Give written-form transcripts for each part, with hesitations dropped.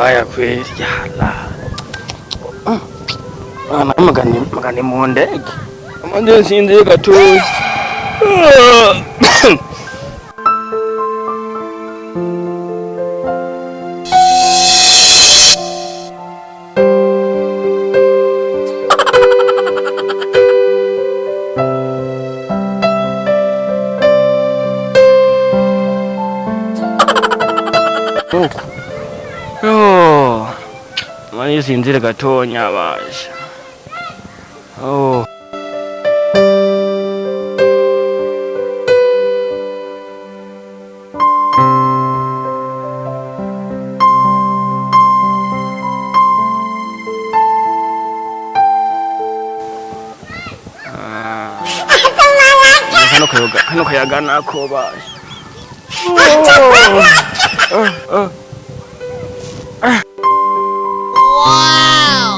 mbaya kweli yala. Ana magani magani mu ndege. Amanje nsinziye gatoya. Yo. Manje sinzire gatonya basha. Oh. Kano kayaga nako basha. Oh. Oh. Wow.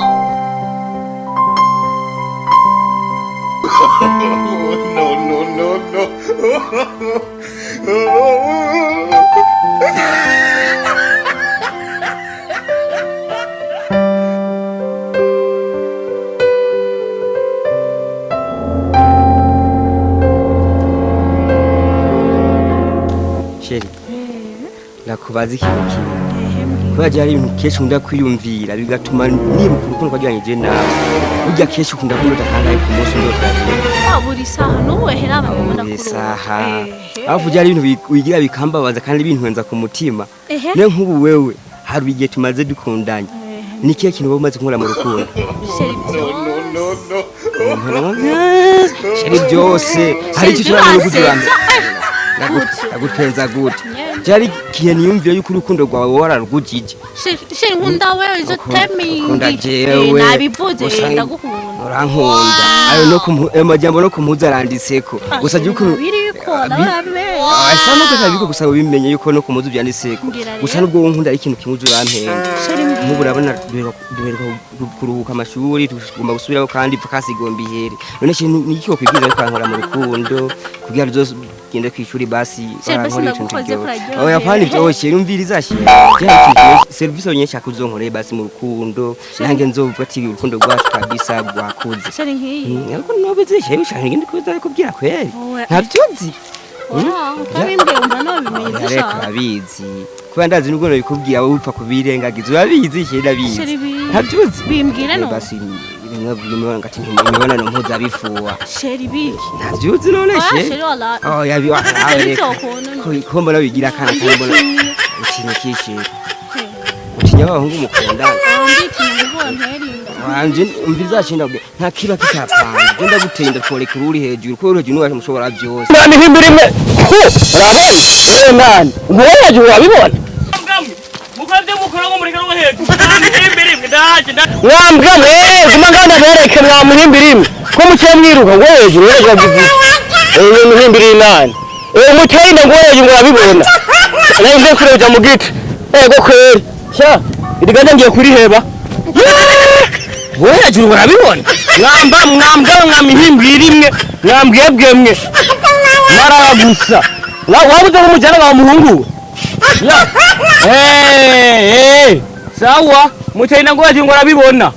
No, no, no, no. Chéri, nakubaza ikintu kimwe kubera byari ibintu kenshi nkunda kwiyumvira bigatuma nibuka urukundo twagiranye nawe. Burya kenshi ukunda kurota kangahe ku munsi ndota? Buri saha n'uwehera abakunda Buri kurota. saha. Aho byari ibintu wigira bikambabaza kandi bintwenza ku mutima. Ehe. Niyo nk'ubu wewe hari igihe tumaze dukundanye, ni ikihe kintu wowe umaze kunkora mu rukundo? Chéri No, byose. no, no. Chéri byose hari icyo ushobora no kugira. Nagutwenza gute? Byari igihe niyumvira yuko urukundo rwawe wararugujije. Chéri nkunda wewe je t'aime. Ukunda jewe. Nabivuze Usanga- ndagukunda. Urankunda. Ayo no ku ayo majambo no kumuza aranditseko. Gusa jya ukuntu biriko nawe urabibera. Asa nuko ntabiko gusa ubimenye yuko no kumuza ubyanditseko. Ngira rero. Gusa nubwo wowe nkunda ari ikintu kimwe urampenda. Chéri mbwira. Nk'ubu urabona duheruka kuruhuka amashuri tugomba gusubiraho kandi vacances igomba ihere. None kintu ni iki wokwibwiza ariko ankora mu rukundo kugira tuzogende kw'ishuri basi Chéri, basi barankora ibintu ndagukoze biryoshye. kuraryohera. Oya pani byoroshye umviriza she. Byari ikintu service yonyine nshaka uzonkoreye basi mu rukundo nange nzovuga ati urukundo rwacu kabisa rwakuze. Chéri nkiyi. Ariko nobizi shewe ushaka ngende kuza kubwira kweri. Oya. Ntavyuzi. Wow, utabimbwiye umva nobimenye Reka ushaka. urabizi. Kuba ndazi nubwo nabikubwira wowe upfa kubirengagiza urabizi she ndabizi. Chéri Ntavyuzi. Bimbwire no. Basi ngati imibonano mpuzabifuha. Chéri biki. Ntavyuzi none Oya she. chéri wala. Oh yabi wa Ibyo ukuntu. Ko mbona wigira akana kandi mbona utinya kishi. Utinya abahungu mukundana. Nditinya ngo nterinda. Wanje umviriza shinda nta kiba kitapanga. Genda gutenda tworeka uri hejuru ko uri hejuru niwe mushobora byose. Nani himbira imwe. Ku, urabona? Eh nani? Ngo hejuru urabibona? Mukora mukora ngo mureke no hejuru. Mwamuhimbira imwe ndaje. Mwambwa mwe, guma nganda bereke mwamuhimbira imwe. Ko muciye mwiruka ngo hejuru hejuru agiye. Eh muhimbira inani. Eh mutenda ngo hejuru ngo urabibona. Nayo ngiye kureja mu giti. Ego kweri. Sha, iriganda ngiye kuriheba. Ngo hejuru urabibona? Mwamba mwambwa mwamihimbira imwe. Mwambwebwe mwe. Mara gusa. Wabuze kumujyana wa muhungu. Ya. Eh eh. Sawa, mutenda ngo hejuru ngo urabibona.